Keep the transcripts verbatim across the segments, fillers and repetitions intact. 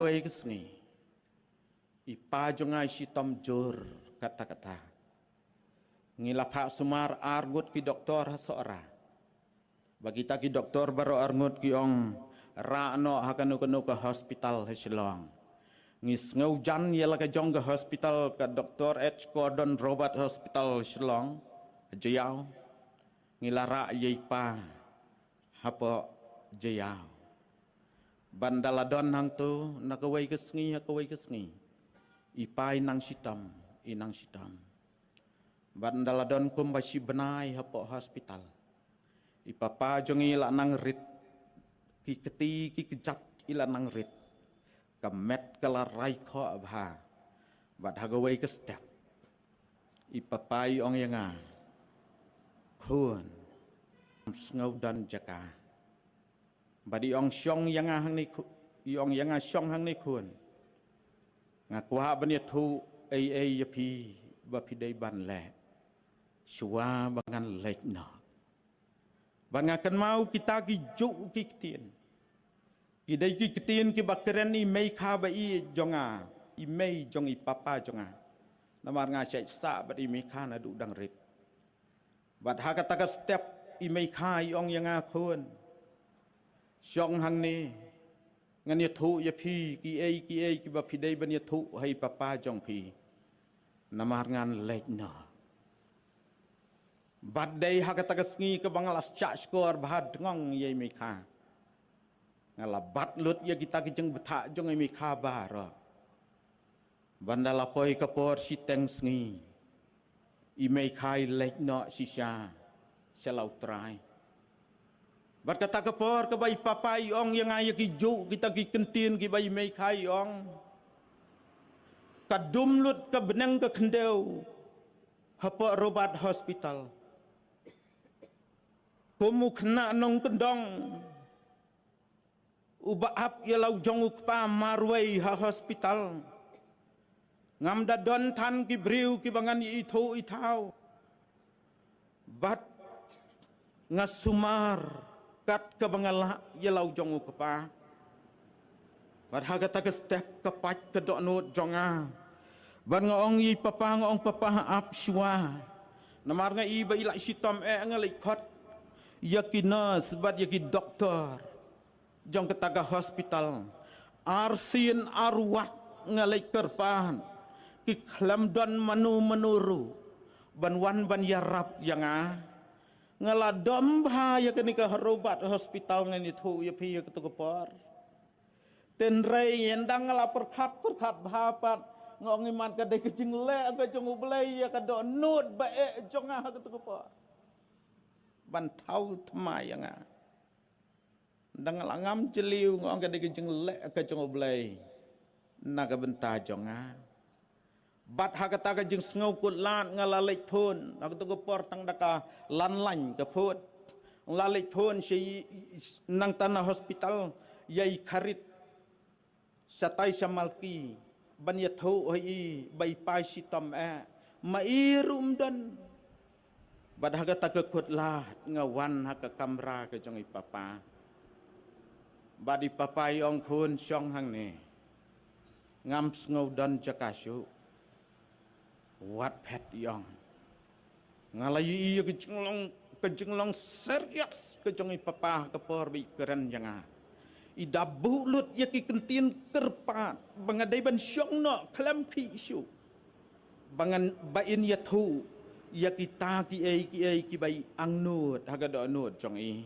Kawei ka sngi, i pa jong nga i shitom jur katta katta. Ngi la phah sumar ar ngut ki doktor ha Sohra. Ba kita ki doktor baroh ar ngut ki ong, rah noh ha kano kano ka hospital ha Shillong. Ngi sngewjan ïa la ka jong ka hospital, ka Doktor H Gordon Roberts Hospital Shillong, Jaïaw. Ngi la rah ïa i pa hapoh Jaïaw. Ban da la don hangto, na kawei ka sngi ha kawei ka sngi, i pa i nang shitom, i nang shitom. Ban da la don kumba shi bnai hapoh hospital, i papa jong i la nang rit, ki kti ki kjat i la nang rit. Ka met ka la rai khoh bha. Bad ha kawei ka step, i papa i ong ïa nga, khun, sngew don jaka. Bad i ong shong ïa nga hangne khu-, i ong ïa nga shong hangne khun. Nga kwah ban ïathuh ei ei ïa phi ba phi dei ban leh. Shuwa ba ngan leit noh. Bad nga kynmaw kita ki juh ki ktien. Ki dei ki ktien kiba kren i mei kha ba i jong nga, i mei jong i papa jong nga. Namar nga shait sah bad i mei kha naduh dang rit. Bad ha kata ka step i mei kha i ong ïa nga khun. Shong hangne, ngan ïathuh ïa phi, ki ei, ki ei, kiba phi dei ban ïathuh ha i papa jong phi. Namar ngan leit noh. Bad dei ha kata ka sngi kaba nga la shah shkor bha dngong ïa i mei kha. Nga la bat lut ïa kita ki jingbthah jong i mei kha baroh. Ban da la poi ka por shiteng sngi, i mei kha i leit noh shisha sha la u Trai. Bad kata ka por kaba i papa i ong ïa nga ïa ki juh kita ki kyntien kiba i mei kha i ong, ka dum lut ka bneng ka khyndew hapoh Roberts Hospital. Kum u khynnah nongkyndong uba ap ïa la u jong u kpa marwei ha hospital, ngam da don than ki briew kiba ngan ïa ithuh ithaw. Bad nga sumar kat kaba nga lah ïa la u jong u kpa. Bad ha kata ka step ka pait ka dohnud jong nga. Bad nga ong ïa i papa, nga ong, papa, ap shuwa. Namar nga i ba i la shitom eh, nga leit khot ïa ki nurse bad ïa ki doktor jong kata ka hospital. Arsien arwat nga leit kyrpad, ki khlem don mano mano ruh ban wan ban ïarap ïa nga. Nga la dom bha ïa kane ka Roberts Hospital, ngan ïathuh ïa phi ïa kato ka por. Tynrai ynda nga la pyrkhat pyrkhat bha pat, nga ong, imat ka dei ka jingleh ka jong U Blei ïa ka dohnud ba eh jong nga ha kato ka por ban thaw thma ïa nga. Dang la ngam jylliew, nga ong, ka dei ka jingleh ka jong U Blei na ka bynta jong nga. Bad ha kata ka jingsngew kut lad nga la leit phone, ha kato ka por tang da ka landline ka phone. Nga la leit phone sha i, nangta na hospital, ïa i Kharit shatai sha Malki, ban ïathuh ha i ba i pa i shitom eh, ma i ruh ym don. Bad ha kata ka kut lad nga wan ha ka kamra ka jong i papa. Bad i papa i ong, khun, shong hangne, ngam sngew don jaka shuh. Wat phet, i ong. Nga la ïohi ïa ka jinglong, ka jinglong serious ka jong i papa ha ka por ba i kren ïa nga. I da buh lut ïa ki kyntien kyrpad ba nga dei ban shong noh khlem khih shuh, ba ngan, ba in ïathuh ïa kita kiei kiei kiba i angnud ha ka dohnud jong i.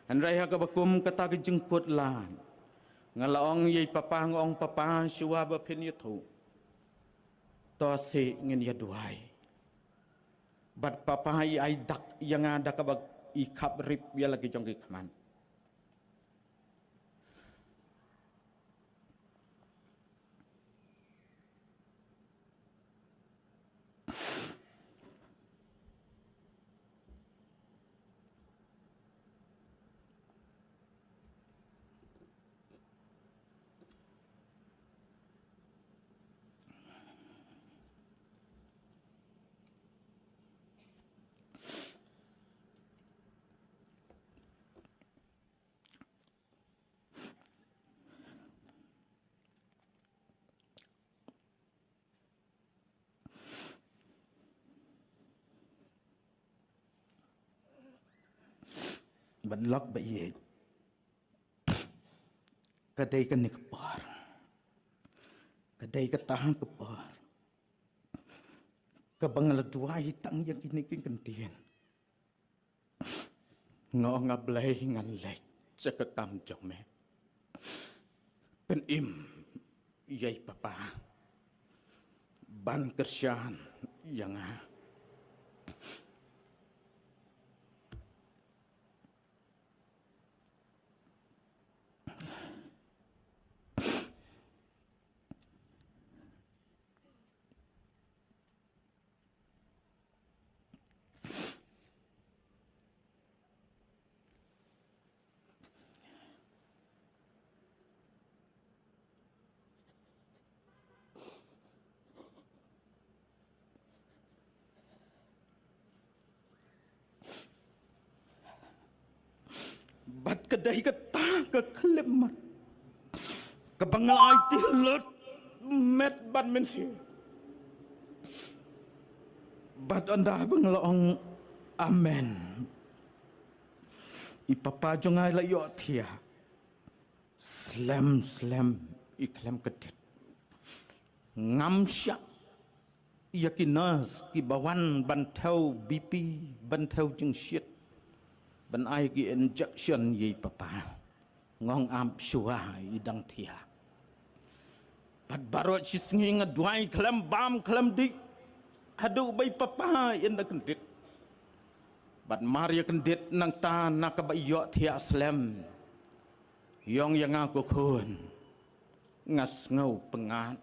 Hynrei ha kaba kum kata ka jingkut lad, nga la ong ïa i papa, nga ong, papa, shuwa ba phin ïathuh, to seh ngin ïaduwai. Bad papa i ai dak ïa nga da kaba i khap rip ïa la ki jong ki khmat. Bad lok ba ïeit, ka dei kane ka por, ka dei kata ka por kaba nga la duwai tang ïa kine ki kyntien. Nga ong, A Blei, ngan leit sha ka kam jong me. Pynim ïa i papa ban kyrshan ïa nga. Bad ka dei kata ka khyllipmat kaba nga la aiti lut met bad mynsiem. Bad ynda ba nga la ong amen, i papa jong nga i la ïohthiah. Slem slem i khlem kyndit. Ngam shah ïa ki nurse kiba wan ban thew B P, ban thew jingshit, ban ai ki injection ïa i papa. Nga ong, Ap, shuwa i dang thiah. Bad baroh shi sngi nga duwai khlem bam khlem dih haduh ba i papa in da kyndit. Bad mar ïa kyndit nangta na kaba ïohthiah slem, i ong ïa nga, Ko khun, nga sngew pyngngad.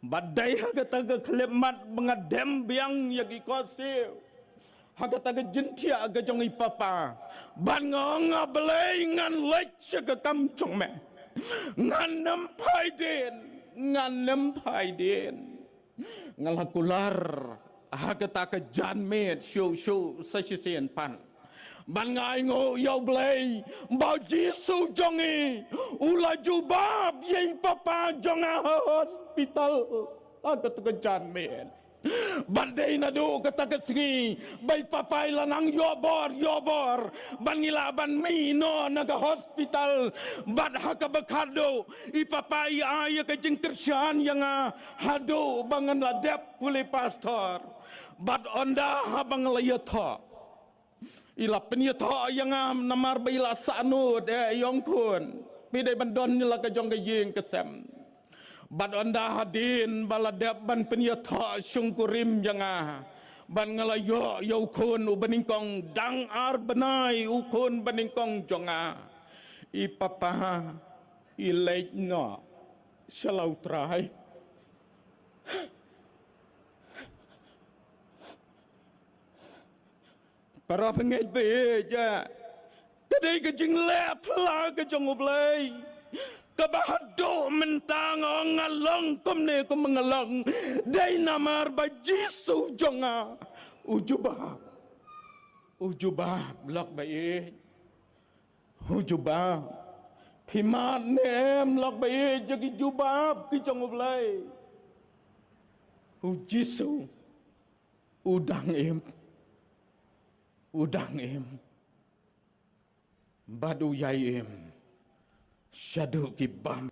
Bad dei ha kata ka khyllipmat ba nga dem biang ïa ki khohsiew ha kata ka jingthiah ka jong i papa. Bad nga ong, A Blei, ngan leit sha ka kam jong me. Ngan ym phai dien, ngan ym phai dien. Nga la kular ha kata ka janmiet shuh shuh sa shisien pat. Bad nga ainguh ïa U Blei ba U Jisu jong ngi u la jubab ïa i papa jong nga ha hospital ha kata ka janmiet. Bad dei naduh kata ka sngi ba i papa i la nang ïoh bor ïoh bor ban ngi lah ban mih noh na ka hospital. Bad ha kaba khatduh i papa i ai ïa ka jingkyrshan ïa nga haduh ba ngan la dep pule pastor. Bad ynda haba nga la ïathoh, i la pynïathoh ïa nga namar ba i la sahnud, eh, i ong, Khun, phi dei ban don ïa la ka jong ka ïing ka sem. Bad ynda hadien ba la dep ban pynïathoh shongkurim ïa nga, bad nga la ïoh ïa u khun uba nyngkong, dang ar bnai u khun ba nyngkong jong nga, i papa i leit noh sha la U Trai. Para bangeit ba ïeit, ka dei ka jingleh phylla ka jong U Blei kaba haduh mynta nga ong nga long kumne kumba nga long, dei namar ba Jisu jong nga u jubab. U jubab, lok ba ïeit. U jubab. Phi mad ne em, lok ba ïeit, ïa ki jubab ki jong U Blei? U Jisu u dang im. U dang im. Bad u ïai im shaduh ki bam.